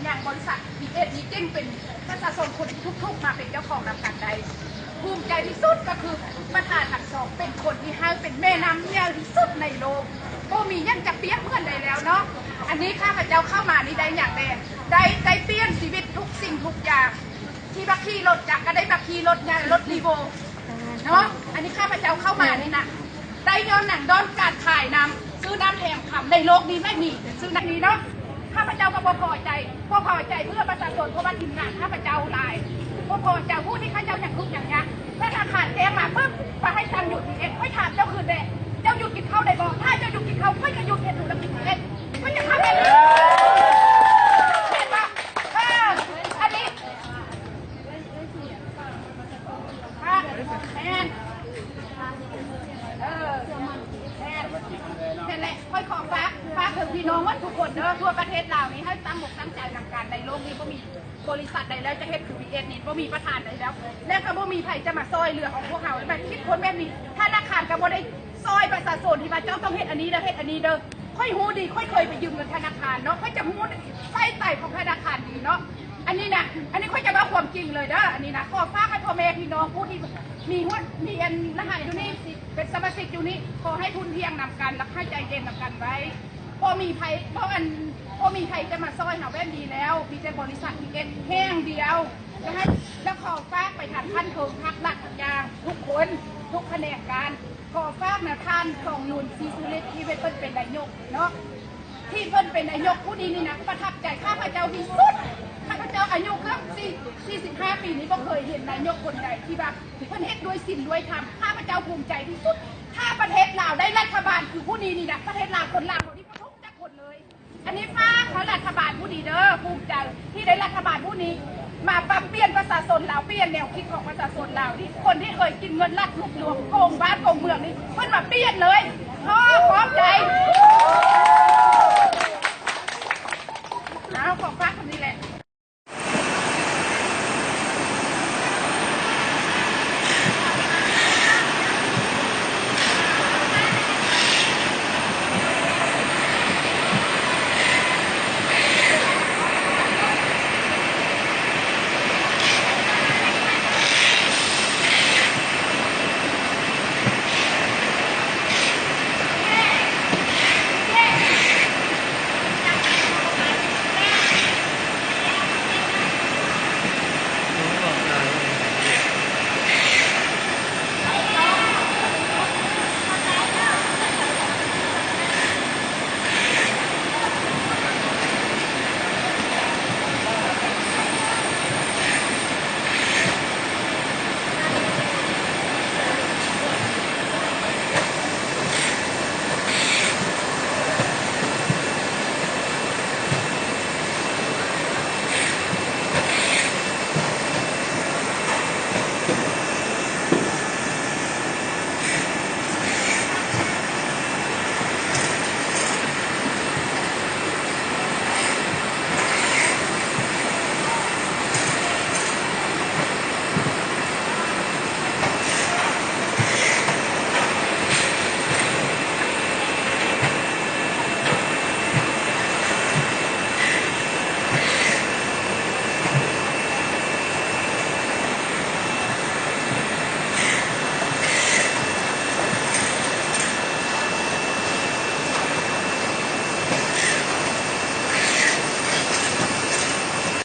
ທາງບໍລິສັດ ບີເອັສ ນີ້ຈຶ່ງເປັນປະຊາຊົນຄົນທີ່ທຸກໆມາເປັນເຈົ້າຂອງນຳກັນໄດ້. ພູມໃຈທີ່ສຸດກໍຄືປະທານທັງສອງເປັນຄົນທີ່ໃຫ້ເປັນແມ່ນ້ຳໃຫຍ່ທີ່ສຸດໃນໂລກ. ບໍ່ມີຫຍັງຈະປຽບເໝືອນໄດ້ແລ້ວເນາະ. ອັນນີ້ຂ້າພະເຈົ້າເຂົ້າມານີ້ໄດ້ຫຍັງແດ່? ໄດ້ ໄດ້ປ່ຽນຊີວິດທຸກສິ່ງທຸກຢ່າງ. ທີ່ວ່າຂີ່ລົດຈັກກໍໄດ້ມາຂີ່ລົດໃຫຍ່ ລົດຣີໂວເນາະ. ອັນນີ້ຂ້າພະເຈົ້າເຂົ້າມານີ້ນະ ໄດ້ຍ້ອນຫຍັງ? ຍ້ອນການຂາຍນ້ຳ ຊື້ນ້ຳແຖມຄຳ ໃນໂລກນີ້ໄມ່ມີ ຊື້ນ້ຳນີ້ເນາະ. ຂ້າພະເຈົ້າກໍບໍ່ພໍໃຈ ບໍ່ພໍໃຈເພື່ອປະຊາຊົນ ເພາະວ່າທີມງານຂ້າພະເຈົ້າຫຼາຍ ບໍ່ພໍໃຈ. ຮູ້ທີ່ເຂົາເຈົ້າຫຍັງທຸກຫຍັງຍາກ ທະນາຄານແຈ້ງມາປຶບ ວ່າໃຫ້ສັ່ງຢຸດ ບີເອັສ ຂ້ອຍຖາມເຈົ້າຄືນແດ່ ເຈົ້າຢຸດກິນເຂົ້າໄດ້ບໍ່? ຖ້າເຈົ້າຢຸດກິນເຂົ້າ ຂ້ອຍກໍຢຸດເຮັດທຸລະກິດ ບີເອັສ ຂ້ອຍຈະທຳເອງ ເຫັນບໍ່? ເອີ ອັນນີ້ ແມ່ນ ເອີ ແມ່ນ ນັ້ນແຫຼະ ຂ້ອຍຂໍຝາກ ຝາກເຖິງພີ່ນ້ອງໝົດທຸກຄົນເດີ ທົ່ວປະເທດລາວນີ້ ໃຫ້ຕັ້ງອົກຕັ້ງໃຈນຳກັນ. ໃນໂລກນີ້ບໍ່ມີບໍລິສັດໃດແລ້ວຈະເຮັດຄື ບີເອັສ ນີ້ ບໍ່ມີປະທານໃດແລ້ວ ແລະກໍບໍ່ມີໃຜຈະມາຊ່ອຍເຫຼືອຂອງພວກເຮົາ ແບບຄິດຄົນແບບນີ້. ທະນາຄານກໍບໍ່ໄດ້ຊ່ອຍປະຊາຊົນທີ່ວ່າເຈົ້າຕ້ອງເຮັດອັນນີ້ເດີ ເຮັດອັນນີ້ເດີ. ຂ້ອຍຮູ້ດີ ຂ້ອຍເຄີຍໄປຢືມເງິນທະນາຄານເນາະ ຂ້ອຍຈະຮູ້ໄສ້ໃຕ້ຂອງທະນາຄານດີເນາະ. ອັນນີ້ນະ ອັນນີ້ຂ້ອຍຈະເວົ້າຄວາມຈິງເລີຍເດີ. ອັນນີ້ນະ ຂໍຝາກໃຫ້ພໍ່ແມ່ພີ່ນ້ອງຜູ້ທີ່ມີຫົວ ມີອັນລະຫັດຢູ່ນີ້ ເປັນສະມາຊິກຢູ່ນີ້ ຂໍໃຫ້ທຸ່ນທ່ຽງນຳກັນ ແລະໃຫ້ໃຈເຢັນນຳກັນໄວ້. ບໍ່ມີໃຜ ບໍ່ອັນ ບໍ່ມີໃຜຈະມາຊ່ອຍເຮົາແບບນີ້ແລ້ວ ມີແຕ່ບໍລິສັດ ບີເອັສ ແຫ່ງດຽວ. ແລະໃຫ້ ແລະຂໍຝາກໄປທາງຂັ້ນເທິງ ພາກລັດທຸກຢ່າງ ທຸກຄົນ ທຸກຂະແໜງການ ຂໍຝາກນະ ທ່ານ ທອງລຸນ ສີສຸລິດ ທີ່ເພິ່ນເປັນນາຍົກເນາະ ທີ່ເພິ່ນເປັນນາຍົກຜູ້ນີ້ນີ້ນະ ປະທັບໃຈຂ້າພະເຈົ້າທີ່ສຸດ. ຂ້າພະເຈົ້າອາຍຸເກືອບສີ່ ສີ່ສິບຫ້າປີນີ້ ບໍ່ເຄີຍເຫັນນາຍົກຄົນໃດທີ່ວ່າເພິ່ນເຮັດດ້ວຍສິນດ້ວຍທຳ. ຂ້າພະເຈົ້າພູມໃຈທີ່ສຸດ ຖ້າປະເທດລາວໄດ້ລັດຖະບານຄືຜູ້ນີ້ນີ້ນະ ປະເທດລາວ ຄົນລາວເຮົານີ້ບໍ່ທຸກຈັກຄົນເລີຍ. ອັນນີ້ຝາກເຂົາລັດຖະບານຜູ້ນີ້ເດີ ພູມໃຈທີ່ໄດ້ລັດຖະບານຜູ້ນີ້ ມາປັບປ່ຽນປະຊາຊົນລາວ ປ່ຽນແນວຄິດຂອງປະຊາຊົນລາວນີ້. ຄົນທີ່ເຄີຍກິນເງິນລັດ ລຸກລວງ ໂກງບ້ານໂກງເມືອງນີ້ ເພິ່ນມາປ່ຽນເລີຍ.